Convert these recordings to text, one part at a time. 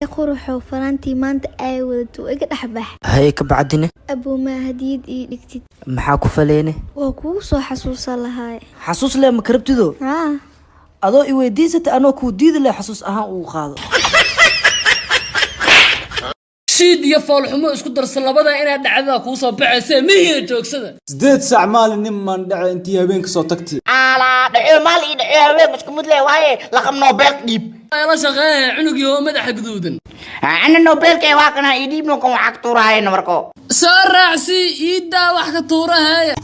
Quruxow, faraantii maanta ay wadato iga dhexbax. Haye, ka bacdine? Aboomaa, hadiyad ii dhigtid. Maxaa ku faleene? Waa kugu soo xasuusan lahaay. Xasuus leh ma karabtido? Haa. Adoo i weydiisata anoo kuu diidi leh, xasuus ahaan uu qaado. Shiid iyo foolxumo isku darsan, labada inaad dhacdada kuu soo baxayse mihiina joogsada. 8 saac maalin nin maan dhacay intii habeenka soo tagtay. Alaa, dhaco maal iyo dhaco haween isku mid leh waaye. Laqab Nobel dhiib. La shaqeeya cunugii oo madaxa guduudan. Ana Nobelka waa kana ii dhiibno, kan waxaa ka tuuraayana marko. Soo raacsi iiddaa wax ka tuurahaya.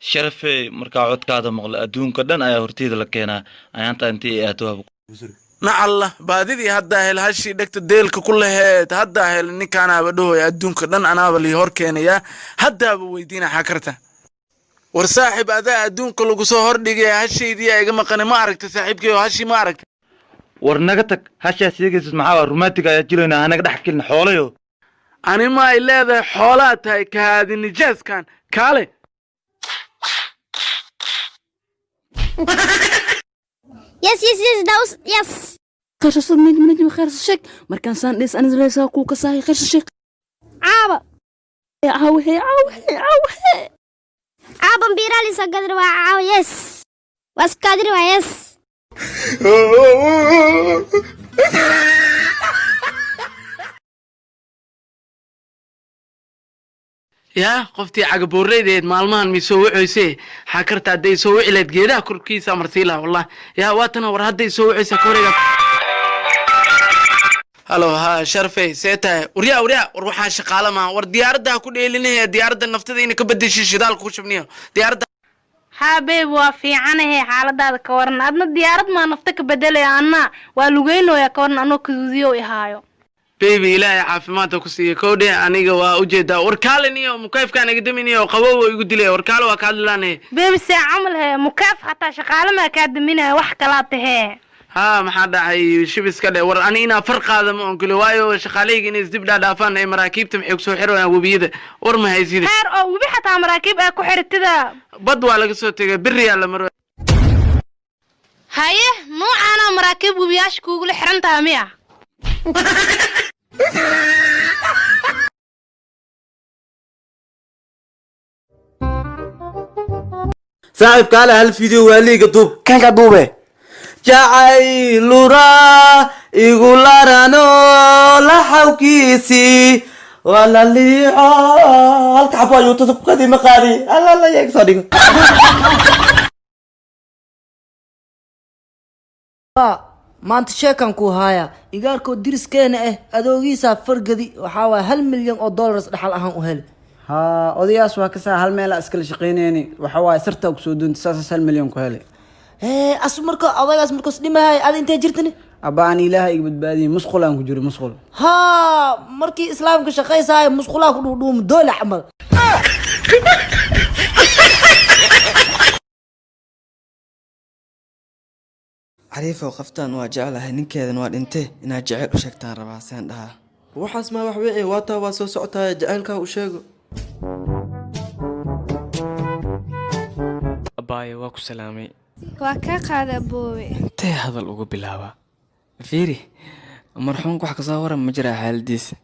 Sharafey, markaa codkaada maqlo adduunka dhan ayaa horteyda la keenaa. Ayaanta intii ay aado. Nacalla, baadidii haddaa hel, hashii dhegta deelka ku laheed haddaa hel. Ninkaanaaba dhahoy adduunka dhan anaaba lii hor keenayaa, haddaaba weydiina xakarta. War saaxib, adaa adduunka lagu soo hordhigaya, hashaydiyaa iga maqani. Ma aragta saaxiibkay oo hashii ma aragta? War naga tag, hashaa sheegaysid maxaa waa? Rumaatiga ayaa jilaynaa, hanaga dhex kelin xoolayo. Ani ma ay leedahay xoolaa tahay kahaadi nijaaskan kaale. Yes, that was yes. Khayr najm najm, khayr sheeg markaan saan dhis anis leesaa kuu kasaay, khayr sheeg. Caaba. Caawahe, caawahe, caawahe. Caaba biiraali soo gadri waa caawa. Yes, waa iskaadiri waa yes. Yaa qoftii cagabooreydeed maalmahan mi soo wacoyse xakarta? Hadday soo wici lahayd geedaha korkiisa marsii laha wallah. Yaa waatana, war hadday soo wacaysa ka wareega. Halo, ha Sharfey, see tahay? Waryaa, waryaa, war waxaa shaqaala maaha. War diyaaradda ha ku dheelinaya, diyaaradda naftada ina ka bedeshay, shidaalka ku shubniyo diyaaradda. Haa babe, waa fiicanahe, xaaladaada ka waran? Adna diyaarad maa nafta ka bedelaya, anna waa lugeynooya. Ka waran anoo kaduudiyo ihaayo? Baby, ilaahay caafimaadka ku siiya kowdhe. Aniga waa ujeedaa. War kaalin iyo mukayfkaan iga daminayo, qabow igu dilaya. War kaale, waa ka hadlilaanay. Baby, see camal he, mukaaf xataa shaqaale maa kaa daminaya, wax kalaa tahee. Haa, maxaa dhacay? Shibiska dhe. War ani inaa far qaada ma ogolo, waayo shaqaaleyga inay isdib dhaadhaafaan ee maraakiibta maxay kusoo xirayaan webiyada? War ma haysida? Heer oo webi xataa maraakiib ay ku xiritida. Bad waa laga soo tegay, beriyaa la maro. Haye, nuucaana maraakiib webiyaasha kuugula xiran tahay miya? Saaxiib, kaale hal video waa liiga duub. Kanka duube. Jacaylura igularano laxawkiisii waa la liico, halka xabo ayuutada ku qadima qaadi alala yaa soo dhigo. Maanta sheekan ku haaya. Igaarkoo diriskeena ah adoogiisaa fargadi, waxaa waaya 1 milyan oo dollars dhaxal ahaan u heli. Haa, odayaas waa kasaa, hal meel iskala shaqeynayni. Waxa waaye sirta kusoo duunta, saasaas 1 milyan ku helay. Hee, as marka odagaas markaas dhimahay ada intee jirtani? Abba, aan Ilaaha iga badbaadiyey, musqul aan ku jiro, musqul. Haa, markii islaamka shaqaysaayo musqulaha ku dhuudhuuma doole camal. Cariifow, qaftaan waa jeclahay, ninkeedan waa dhintee, inaad jeceyl u sheegtaan rabaa, seen dhahaa? Waxaas maa wax weyn, waataa waa soo socotaaya, jacaylkaa u sheego. Abaayo, waa ku salaamay. Waa kaa qaada, aboowe. Intee hadal ugu bilaabaa? Fiiri, marxuumka wax kasoo waran ma jiraa xaaladiisa?